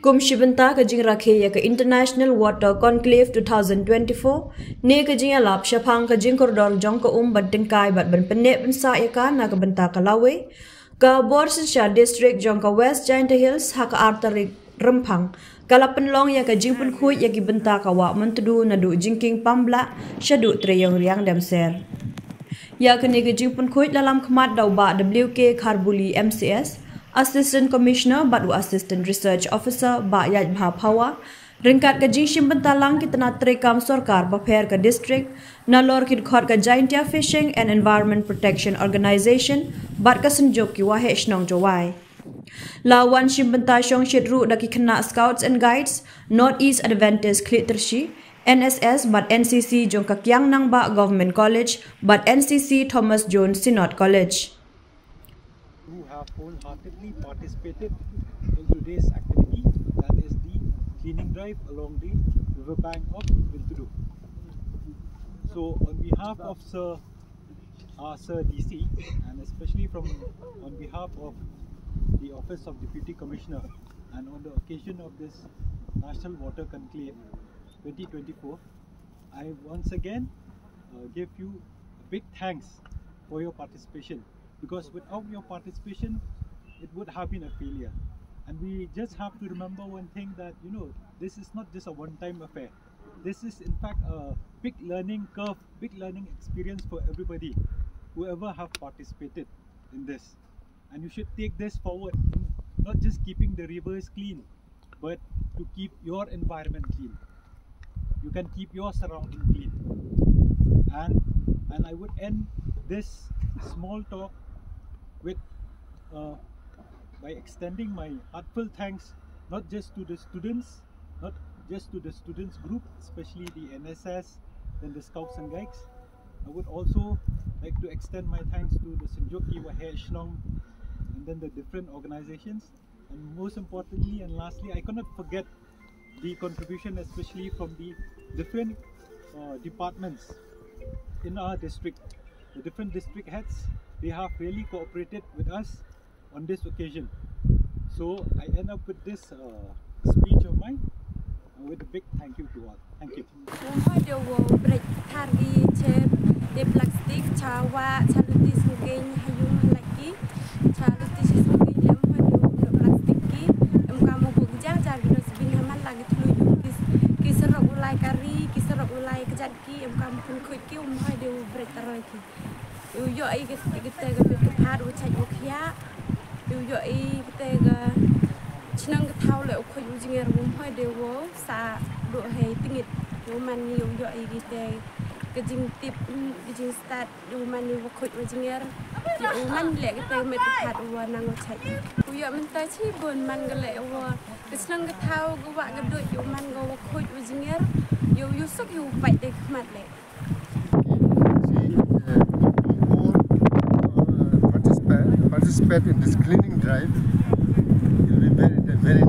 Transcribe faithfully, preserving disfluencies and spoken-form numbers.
Kum shi bynta ka jingrakhe ïa ka International Water Conclave two thousand twenty-four, ne ka jingïalap shaphang ka jingkordor jong ka um ban tyngkai bad ban pynneh pynsah ïa ka na ka bynta ka lawei, ka Bor Synshar District jong ka West Jaintia Hills ha ka ar tarik Rymphang ka la pynlong ïa ka jingpynkhuid ïa ki bynta ka wah Myntdu naduh jingkieng Pamblah shaduh Treiong Riangdamser. Ïa kane ka jingpynkhuid la lam khmat da u Bah W K Kharbuli M C S, Assistant Commissioner bad u Assistant Research Officer Bah Ïaid Bha Phawa, ryngkat ka jingshim bynta lang ki tnat treikam sorkar bapher ka district, nalor ki dkhot ka Jaintia Fishing and Environment Protection Organization bad ka Synjuk ki Waheh Shnong Jowai. La wan shim bynta shongshit ruh da ki khynnah Scouts and Guides, North East Adventist Khliehtyrshi, N S S bad N C C jong ka Kiang Nangbah Government College bad N C C Thomas Jones Synod College. Who have wholeheartedly participated in today's activity, that is the cleaning drive along the riverbank of Myntdu. So on behalf of Sir, uh, Sir D C, and especially from on behalf of the Office of Deputy Commissioner, and on the occasion of this National Water Conclave twenty twenty-four, I once again uh, give you a big thanks for your participation, because without your participation, it would have been a failure. And we just have to remember one thing, that, you know, this is not just a one-time affair. This is in fact a big learning curve, big learning experience for everybody, whoever have participated in this. And you should take this forward, not just keeping the rivers clean, but to keep your environment clean. You can keep your surrounding clean. And and I would end this small talk with uh, by extending my heartfelt thanks, not just to the students, not just to the students group, especially the N S S and the Scouts and Guides. I would also like to extend my thanks to the Synjuk ki Waheh Shnong and then the different organizations. And most importantly and lastly, I cannot forget the contribution, especially from the different uh, departments in our district. The different district heads, they have really cooperated with us on this occasion. So I end up with this uh, speech of mine uh, with a big thank you to all. Thank you. Wahai dei u bret thar ki cher de plastik cha wa cha luti sngkeng ha yung ha laki cha luti sngkeng lem wahai dei u plastik ki em ka mo buk ja jar ki dustbin ha man la ki thlu yung ki serok u lai kari ki serok u lai kjat ki em ka mo pun khuid ki um wahai dei u bret taroi ki. U ïoh i kite ka bit ka phat u chait u khiah. U ïoh i kite ka chnong ka thaw le u khuid u jnger u mhoi de wo sa duh hei tingit. U man ni u ïoh i kite ka jingtip ka jingstad u man ni u khuid u jnger. U man le kite ka met ka phat u nang u chait. U ïoh mynta chi bun man ka le u ka chnong ka thaw ka wah ka duh u man ka u khuid u jnger. U u suk u pait de khmat le. Participate in this cleaning drive. It will be very, very